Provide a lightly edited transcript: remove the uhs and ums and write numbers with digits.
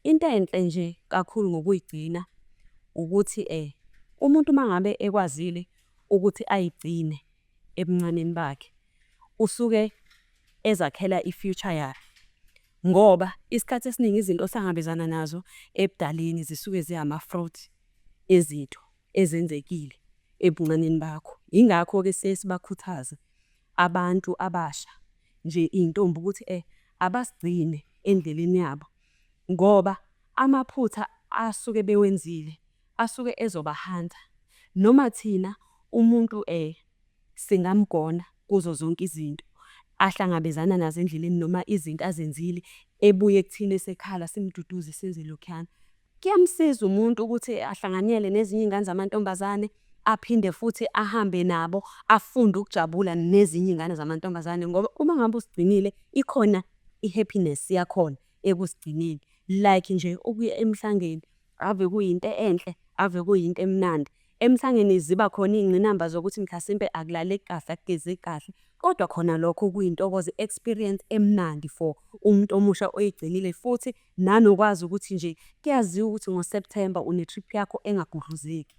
Into enhle nje kakhulu ngokuy'gcina ukuthi umuntu uma ngabe ekwazile ukuthi ayigcine ebuncaneni bakhe, usuke ezakhela i-future yakhe, ngoba isikhathi esiningi izinto ohlangabezana nazo ebudaleni zisuke zi-amafruit ezinto ezenzekile ebuncaneni bakho. Yingakho-ke siye sibakhuthaze abantu abasha nje iy'ntombi ukuthi abasigcine endleleni yabo ngoba amaphutha asuke bewenzile asuke ezobahanta. Noma thina umuntu singamgona kuzo zonke izinto ahlangabezana nazo endleleni noma izinto azenzile ebuye kuthina esekhala simduduze senze lokhuyana. Kuyamsiza umuntu ukuthi ahlanganyele nezinye iy'ngane zamantombazane, aphinde futhi ahambe nabo, afunde ukujabula nezinye iy'ngane zamantombazane ngoba uma ngabe usigcinile ikhona i-happiness yakhona ekusigcineni. Like nje ukuya emhlangeni, ave kuyinto enhle, ave kuyinto emnandi. Emhlangeni ziba khona iy'ngqinamba zokuthi mhlasimpe akulaleki kahle, akugezeki kahle, kodwa khona lokho kuyintokozo i-experience emnandi for umuntu omusha oyigcinile futhi nanokwazi ukuthi nje kuyaziwa ukuthi ngo-September une-trip yakho engagudluzeki.